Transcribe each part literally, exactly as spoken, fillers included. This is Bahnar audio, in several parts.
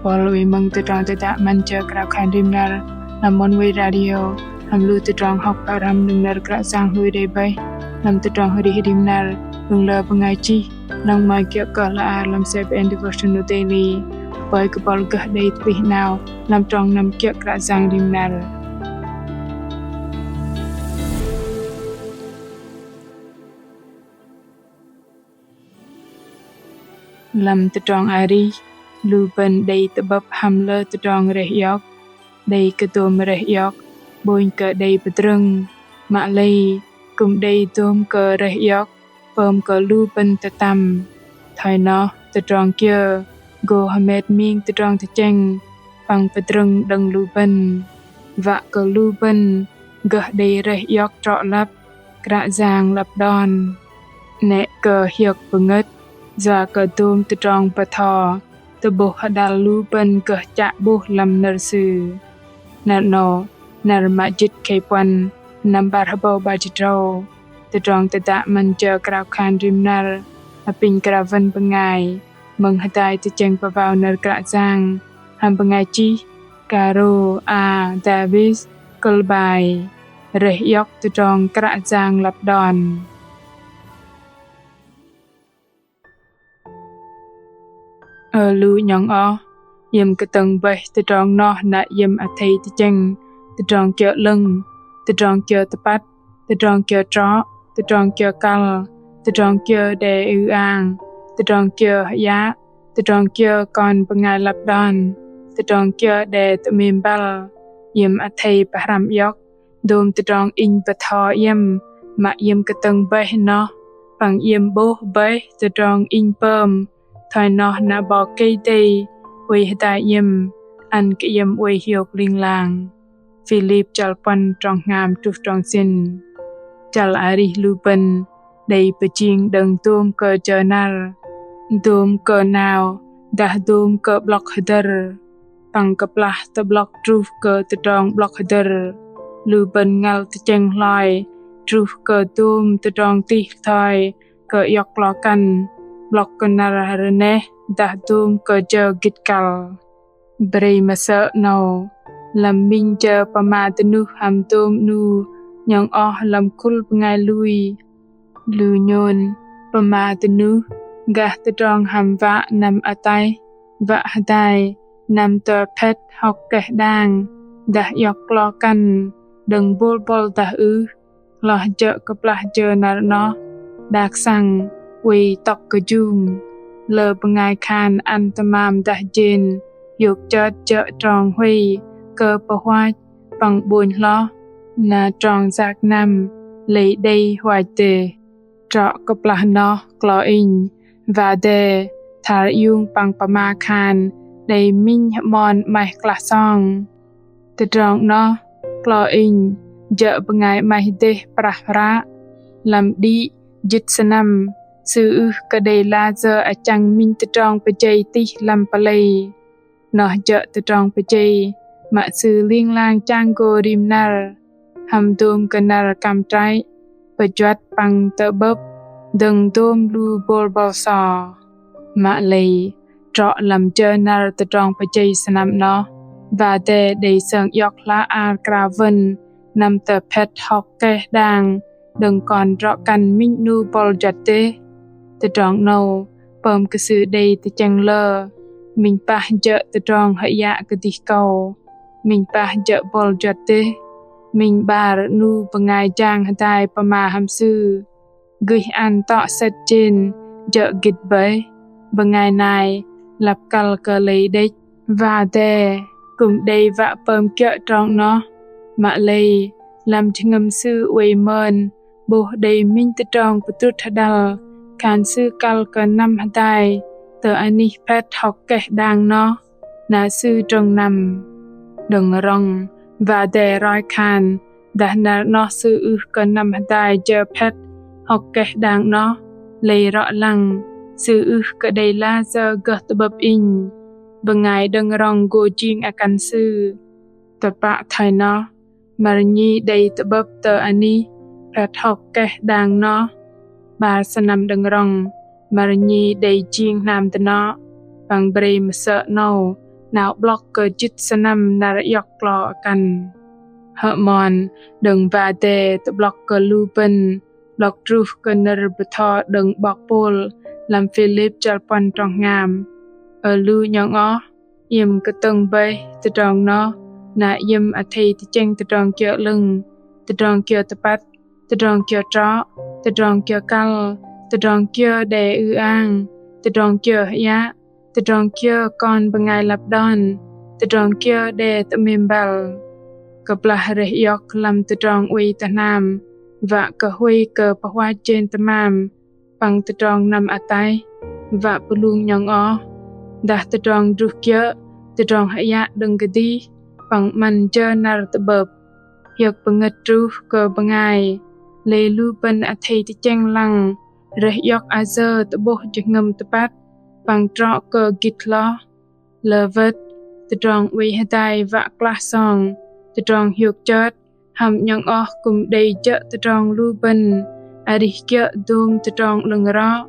Bol wei mơ̆ng tơdrong tơdă 'Măn jơ krao khan rim năr lăm Oneway Radio, hăm lu tơdrong hŏk pơhrăm đơ̆ng nơ̆r Kră Yang lui đei bơih lăm tơdrong arih rim năr đơ̆ng lơ bơngai chih, lăng mă kiơ̆ kơ hla ar lăm CBN Devotional Daily. Bơih kơ bol gơh đei tơplih 'nao lăm trong năm kiơ̆ Kră Yang rim năr. Lăm tơdrong arih, lu bơ̆n đei tơ'bơ̆p hăm lơ tơdrong rơih iŏk, đei kơ dôm rơih iŏk 'bônh kơ đei pơdrơ̆ng, mă lei kư̆m đei dôm kơ rơih iŏk pơm kơ lu bơ̆n tơtăm. Thoi noh, tơdrong kiơ gô hơmet ming tơdrong tơchĕng păng pơdrơ̆ng đơ̆ng lu bơ̆n, wă kơ lu bơ̆n gơh đei rơih iŏk trŏ lăp, Kră Yang lăp đon. 'Nĕ kơ hiơ̆k pơngơ̆t, yua kơ dôm tơdrong bơtho tơ'bôh hơđăl lu bơ̆n gơh chă 'bôh lăm nơ̆r Sư. Năr 'nâu, năr mă jĭt khei puăn, năm 'bar hơbâu 'bar jĭt tơdrâu. Tơdrong tơdă 'Măn jơ krao khan rim năr apinh krao wăn bơngai mơ̆ng hơdai tơchĕng pơwao nơ̆r Kră Yang hăm bơngai chih Caro A. Davis, kơ̆l bai: Rơih iŏk tơdrong Kră Yang lăp đon. Ơ lu 'nhŏng oh, iĕm kơtơ̆ng bơih tơdrong noh na iĕm athei tơchĕng tơdrong kiơ 'lơ̆ng, tơdrong kiơ tơpăt, tơdrong kiơ trŏ, tơdrong kiơ kăl, tơdrong kiơ đe ư-ang, tơdrong kiơ hơyă, tơdrong kiơ kon bơngai lăp đon, tơdrong kiơ đe tơmêm băl. Iĕm athei pơhrăm iŏk dôm tơdrong inh bơtho iĕm, mă iĕm kơtơ̆ng bơih noh, păng iĕm 'bôh bơih tơdrong inh pơm, thoi noh na 'Bok Kei-Dei oei hơdai iĕm, ăn kơ iĕm oei hiôk ling lang. Philip chăl puăn trong hngam truh trong sĭn. Chăl arih lu bơ̆n đei pơjing đơ̆ng dôm kơ jơ năr, dôm kơ 'nao, dah dôm kơ 'blŏk hơdơ̆r. Păng kơplah tơ'blŏk truh kơ tơdrong 'blŏk hơdơ̆r, lu bơ̆n ngăl tơchĕng hloi truh kơ dôm tơdrong tih thoi kơ iŏk klo kăn, 'blŏk kơ năr rơneh, dah dôm kơ jơ gĭt kăl. Brei mơsơ̆ 'nâu, lăm minh jơ pơma dơnuh hăm dôm 'nu 'nhŏng oh lăm khul bơngai lui, lu nhôn pơma dơnuh gah tơdrong hăm wă năm ataih, wă hơdai năm tơ phĕt hŏk keh đang, dah iŏk klo kăn đơ̆ng bôl bŏl dah ưh. Hloh jơ̆ kơplah jơ năr 'noh đak săng oei tŏk kơjung, lơ bơngai khan ăn tơmam dah jên hiôk chơt jơ̆ trong huay kơ pơhuach păng 'bônh hloh, na trong yak năm lei đei huach dêh. Trŏ kơplah noh klo inh, Wade, thar iung păng pơma khan đei minh hơmon 'maih klah song. Tơdrong 'noh klo inh jơ̆ bơngai 'maih dêh prah hră. Lăm đĭ jĭt sơnăm, sư ưh kơ đei lơ jơ achăng minh tơdrong pơjei tih lăm pơlei. 'Noh jơ̆ tơdrong pơjei mă sư ling lang chang gô rim năr, hăm dôm kơ năr kăm trăi, pơjuăt păng tơ'bơ̆p dơ̆ng dôm lu bôl bŏl so. Mă lei, trŏ lăm jơ năr tơdrong pơjei sơnăm 'noh, Wade đei sơng iŏk hla ar krao wơn năm tơ phĕt hŏk keh đang đơ̆ng kon drŏ kăn minh 'nu bŏl juăt dêh. Tơdrong 'nâu pơm kơ sư đei tơchĕng lơ, minh pah jơ̆ tơdrong hơyă kơdih kâu, minh pah jơ̆ bŏl juăt dêh, minh 'bar 'nu bơngai jang hơdai pơma hăm sư. Gơih ăn tŏ sĕt jên jơ̆ gĭt bơih, bơngai nai lăp kăl kơ lei đĕch. Wade kư̆m đei wă pơm kiơ̆ trong 'noh, mă lei lăm jơhngơ̆m sư oei mơn 'bôh đei minh tơdrong pơdrŭt hơđăl khan sư kăl kơ năm hơdai tơ anih phĕt hŏk keh đang 'noh, na sư drơ̆ng năm. Đơ̆ng rŏng, Wade roi khan dah năr 'noh sư ưh kơ năm hơdai jơ phĕt hŏk keh đang 'noh, lei rŏ lăng sư ưh kơ đei lơ jơ gơh tơ'bơ̆p inh. Bơngai đơ̆ng rŏng gô jing akăn sư. Tơpă thoi noh, mă nhi đei tơ'bơ̆p tơ anih phĕt hŏk keh đang 'noh. 'Bar sơnăm đơ̆ng rŏng, mă nhi đei jing hnam dơnŏ, păng brei mơsơ̆ 'nâu 'nao 'blŏk kơ jĭt sơnăm năr iŏk klo akăn. Hơ'mon đơ̆ng wă dêh tơ'blŏk kơ lu bơ̆n 'blŏk truh kơ nơ̆r bơtho đơ̆ng 'bok Pôl lăm Philip chăl puăn trong hngam. Ơ lu 'nhŏng oh, iĕm kơtơ̆ng bơih tơdrong noh, na iĕm athei tơchĕng tơdrong kiơ 'lơ̆ng, tơdrong kiơ tơpăt, tơdrong kiơ trŏ, tơdrong kiơ kăl, tơdrong kiơ đe ư-ang, tơdrong kiơ hơiă, tơdrong kiơ kon bơngai lăp đon, tơdrong kiơ đe tơ'mêm băl. Kơplah rơih iŏk lăm tơdrong oei tơ hnam, wă kơ huay kơ pơhuach jên tơmam, păng tơdrong năm ataih, wă pơlung 'nhŏng oh, dah tơdrong druh kiơ̆, tơdrong hơiă đơ̆ng kơdih, păng 'măn jơ năr tơ'bơ̆p. Hiơ̆k pơngơ̆t truh kơ bơngai, lei lu bơ̆n athei tơchĕng lăng, rơih iŏk ayơ tơ'bôh jơhngơ̆m tơpăt, păng trŏ kơ gĭt hloh. Lơ wơ̆t, tơdrong oei hơdai wă klah song, tơdrong hiôk chơt, hăm 'nhŏng oh kư̆m đei jơ̆ tơdrong lu bơ̆n arih kiơ̆ dôm tơdrong 'lơ̆ng rŏ,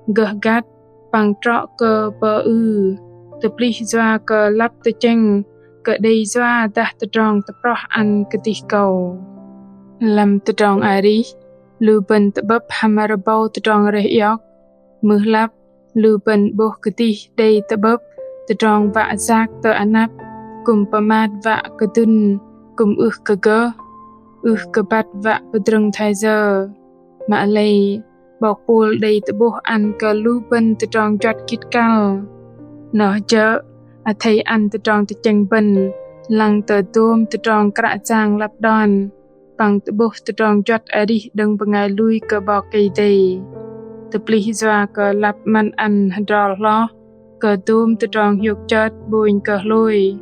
gơh găt, păng trŏ kơ pơư, tơplih yua kơ lăp tơchĕng, kơ đei yua dah tơdrong tơproh ăn kơdih kâu. Lăm tơdrong arih, lu bơ̆n tơ'bơ̆p hăm rơbâu tơdrong rơih iŏk, mưh lăp, lu bơ̆n 'bôh kơdih đei tơ'bơ̆p tơdrong wă yak tơ anăp, kư̆m pơmat wă kơdŭn, kư̆m ưh kơ gơh, ưh kơ băt wă pơdrơ̆ng thoi yơ. Mă lei, 'bok Pôl đei tơ'bôh ăn kơ lu bơ̆n tơdrong juăt gĭt kăl. Noh jơ̆, athei ăn tơdrong tơchĕng bơ̆n, lăng tơ dôm tơdrong Kră Yang lăp đon, păng tơ'bôh tơdrong juăt arih đơ̆ng bơngai lui kơ 'Bok Kei-Dei. Tơplih yua kơ lăp 'măn ăn hơdrol hloh, kơ dôm tơdrong hiôk chơt 'bônh kơ hlôi.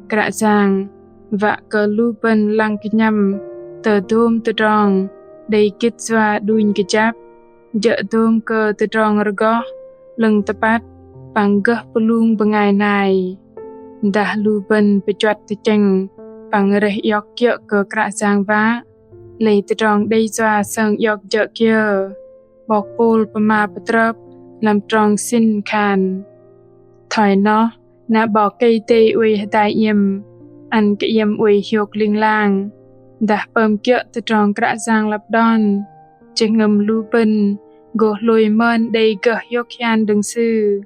Kră Yang, wă kơ lu bơ̆n lăng kơnhăm, tơ dôm tơdrong, đei gĭt yua đunh kơjăp, jơ̆ dôm kơ tơdrong rơgoh, 'lơ̆ng tơpăt, păng gơh pơlung bơngai nai. Dah lu bơ̆n pơjuăt tơchĕng, păng rơih iŏk kiơ̆ kơ Kră Yang wă, lei tơdrong đei yua sơng iŏk jơ̆ kiơ. 'Bok Pôl pơma pơtrơp, lăm trong sĭn khan. Thoi noh, na 'Bok Kei-Dei oei hơdai iĕm, ăn kơ iĕm oei hiôk ling lang, dah pơm kiơ̆ tơdrong Kră Yang lăp đon, jơhngơ̆m lu bơ̆n, gô hlôi mơn đei gơh hiôk hian đơ̆ng Sư.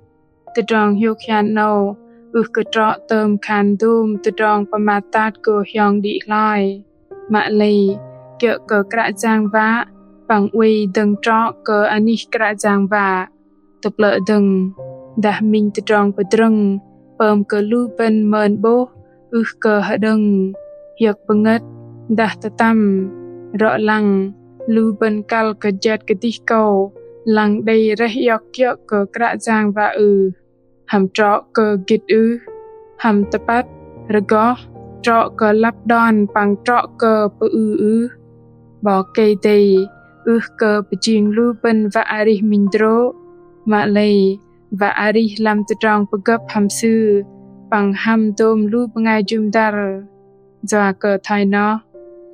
Tơdrong hiôk hian 'nâu, ưh kơ trŏ tơm khan dôm tơdrong pơmat tat gô hiong đĭ hloi. Mă lei, kiơ̆ kơ Kră Yang wă, păng oei dơ̆ng trŏ kơ anih Kră Yang wă. Tơplơ̆ dơ̆ng, dah minh tơdrong pơdrơ̆ng, pơm kơ lu bơ̆n mơn 'bôh, ưh kơ hơđơ̆ng, hiơ̆k pơngơ̆t, dah tơtăm, rŏ lăng, lu bơ̆n kăl kơ jet kơdih kâu, lăng đei rơih iŏk kiơ̆ kơ Kră Yang wă ưh. Hăm trŏ kơ gĭt ưh, hăm tơpăt, rơgoh, trŏ kơ lăp đon păng trŏ kơ pơư ưh. 'Bok Kei-Dei, ưh kơ pơjing lu bơ̆n wă arih minh hơdrô̆, mă lei, wă arih lăm tơdrong pơgơ̆p hăm Sư, păng hăm dôm lu bơngai jŭm dăr. Yua kơ thoi noh,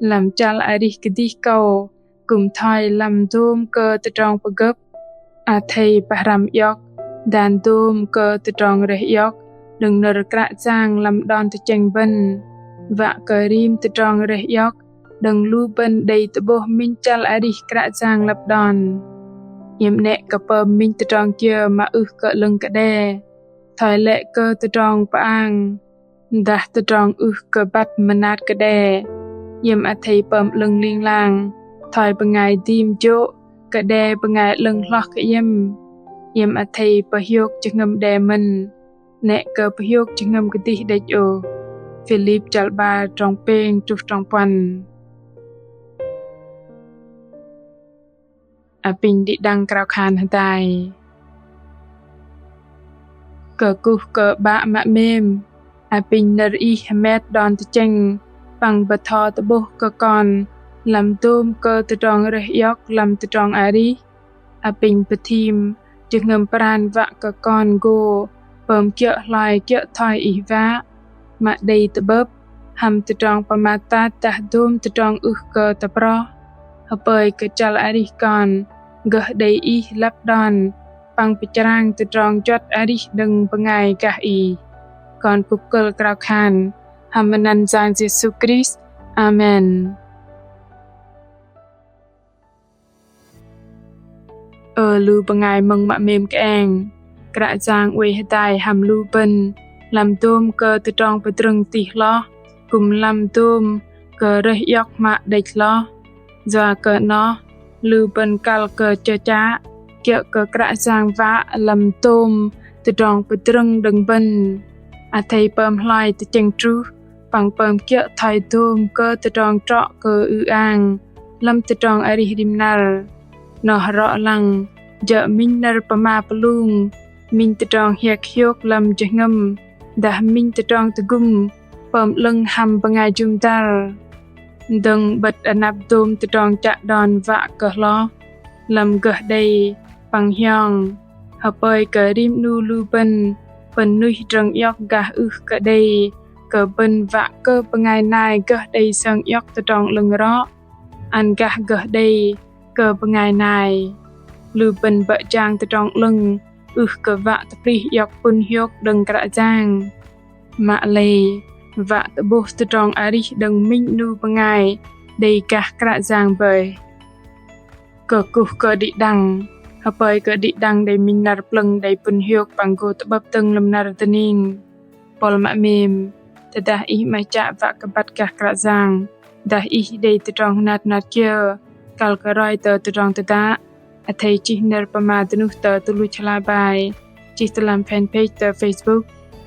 lăm chăl arih kơdih kâu, kư̆m thoi lăm dôm kơ tơdrong pơgơ̆p. Athei pơhrăm iŏk, dan dôm kơ tơdrong rơih iŏk, đơ̆ng nơ̆r Kră Yang lăm đon tơchĕng bơ̆n. Wă kơ rim tơdrong rơih iŏk, đơ̆ng lu bơ̆n đei tơ'bôh minh chăl arih Kră Yang lăp đon. Iĕm 'nĕ kơ pơm minh tơdrong kiơ mă ưh kơ 'lơ̆ng kơ đe. Thoi lĕ kơ tơdrong pơang. Dah tơdrong ưh kơ băt mơnat kơ đe. Iĕm athei pơm 'lơ̆ng ling lang. Thoi bơngai dim jô̆ kơ đe bơngai 'lơ̆ng hloh kơ iĕm. Iĕm athei pơhiôk jơhngơ̆m đe mơ̆n. 'Nĕ kơ pơhiôk jơhngơ̆m kơdih đĕch ôh. Philip chăl 'bar trong pêng truh trong puăn. Apinh đĭ đăng krao khan hơdai. Kơkuh kơ 'Bă mă 'mêm, apinh nơ̆r Ih hơmet đon tơchĕng, păng bơtho tơ'bôh kơ kon, lăm dôm kơ tơdrong rơih iŏk lăm tơdrong arih, apinh pơthim, jơhngơ̆m pran wă kơ kon gô, pơm kiơ̆ hloi kiơ̆ thoi Ih wă, mă đei tơ'bơ̆p, hăm tơdrong pơmat tat dah dôm tơdrong ưh kơ tơproh, hơpơi kơ chăl arih kon, gơh đei Ih lăp đon, păng pơchrang tơdrong juăt arih đơ̆ng bơngai gah Ih. Kon kŭp kơ̆l krao khan hăm măt anăn Yang Yêsu Krist. Amen. Ơ lu bơngai mơ̆ng mă 'mêm kơeng, Kră Yang oei hơdai hăm lu bơ̆n lăm dôm kơ tơdrong pơdrơ̆ng tih hloh, kư̆m lăm dôm kơ rơih iŏk mă đĕch hloh. Yua kơ noh, lu bơ̆n kăl kơ chơchă kiơ̆ kơ Kră Yang wă lăm dôm tơdrong pơdrơ̆ng đơ̆ng bơ̆n. Athei pơm hloi tơchĕng truh, păng pơm kiơ̆ thoi dôm kơ tơdrong trŏ kơ ư-ang lăm tơdrong arih rim năr. Noh rŏ lăng jơ̆ minh nơ̆r pơma pơlung, minh tơdrong hiơ̆k hiôk lăm jơhngơ̆m, dah minh tơdrong tơgŭm pơm 'lơ̆ng hăm bơngai jŭm dăr. Dơ̆ng 'bơ̆t anăp dôm tơdrong chă đon wă kơ hloh lăm gơh đei păng hiong, hơpơi kơ rim 'nu lu bơ̆n pơ̆n nuih drơ̆ng iŏk gah ưh kơ đei kơ bơ̆n wă kơ bơngai nai gơh đei sơng iŏk tơdrong 'lơ̆ng rŏ ăn gah gơh đei kơ bơngai nai. Lu bơ̆n bơ̆ jang tơdrong 'lơ̆ng ưh kơ wă tơplih iŏk pŭn hiôk đơ̆ng Kră Yang. Mă lei, wă tơ'bôh tơdrong arih đơ̆ng minh 'nu bơngai đei gah Kră Yang bơih. Kơkuh kơ đĭ đăng, hơpơi kơ đĭ đăng đei minh năr plơ̆ng đei pŭn hiôk păng gô tơ'bơ̆p dơ̆ng lăm năr dơning. Buăl mă 'mêm, tơdah ih 'maih chă wă kơ băt gah Kră Yang, dah ih đei tơdrong hnat hnat kiơ, kăl kơ roi tơ tơdrong tơdă, athei chih nơ̆r pơma dơnuh tơ tơluch hla bơar, chih tơ lăm fanpage tơ Facebook,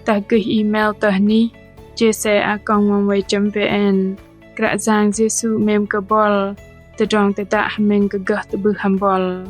dah gơih email tơ hnih jc a còng oneway chấm vn. Kră Yang Yêsu 'mêm kơ buăl, tơdrong tơdă hơmĕng kơ gơh tơ'bưh hăm buăl.